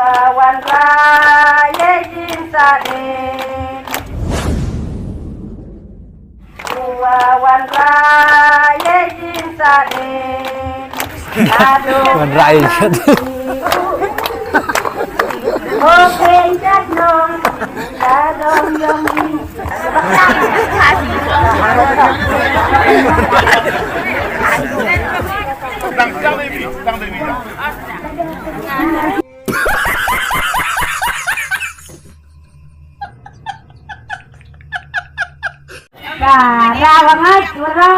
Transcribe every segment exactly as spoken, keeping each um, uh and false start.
Wan ra ye jin sa de. Wan ra ye jin sa de. Wan ra ye jin sa de. Okay, that no. That don't young. Dang, dang, baby, dang, baby, dang. Ba ra wa ngat wa ro.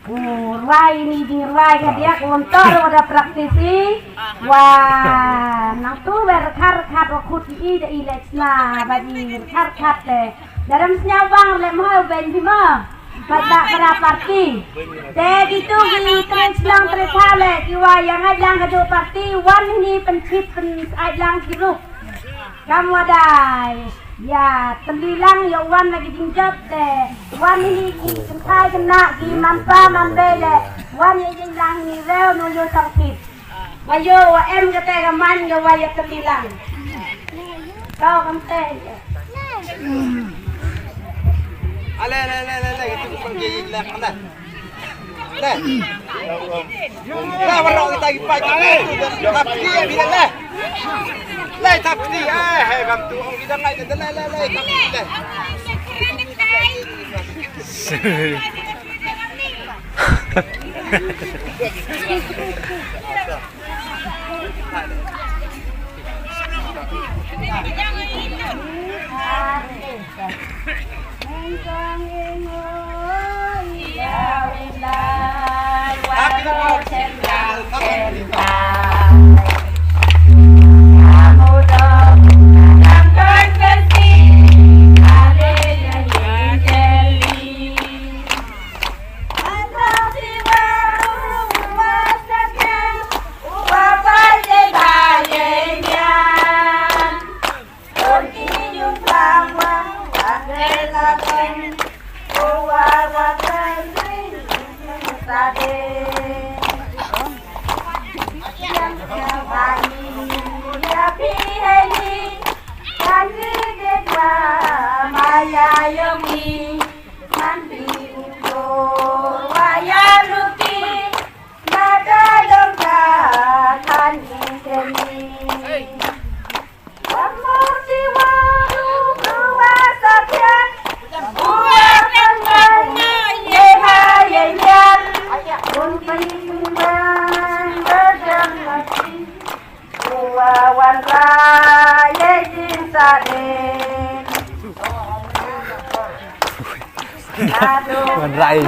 U rwai ni jing rwai ka dia ku nto ro da praktisi. Wa nang tu wer khat khat wa khut i da i lek sna ba i khat khat te. Dalam snya wang le mo ben di mo. Ba ba para parti. Te kitu ki tre shnong tre thale ki wa yang ai lang ka du parti wan ni pen chit pen ai lang ki ruh. Kam wadai. Ya, teli lang ya wan lagi jingjop te. Wan ni ki kentai kena ki manpa manbe le. Wan ya jing lang ni reu no yo tang kit. Wa yo wa em kete ka man ya wa ya teli lang. Kau kam te. Ale, ale, ale, ale, ale, itu bukan gigi lek mana. Le. Le, warok kita gi pai. Tapi dia bilang le. Le, tapi eh, eh, kam tu ong kita ngai le, le, le, le, tapi le. Wan rai.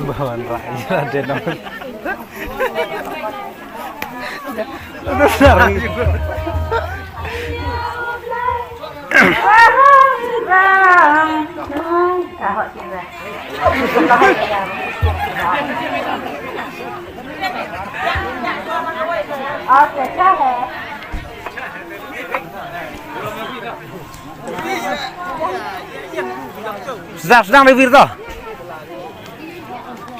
Bawan rakyat deh, no. Udah sering. Sedang, sedang, David, to.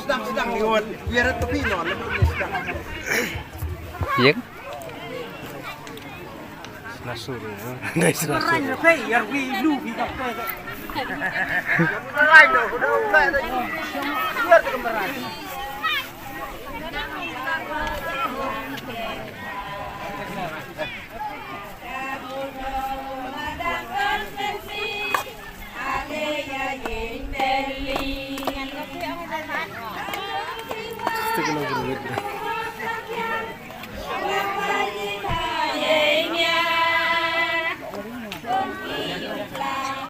Sedang, sedang, David. Biar tepi, no, sedang. Iya. Senasur, ya. Dari senasur. Merain, ya, kayak, ya, wi, lu, bi, tak, kayak. Merain, no, udah, udah, udah. Biar tepi merain.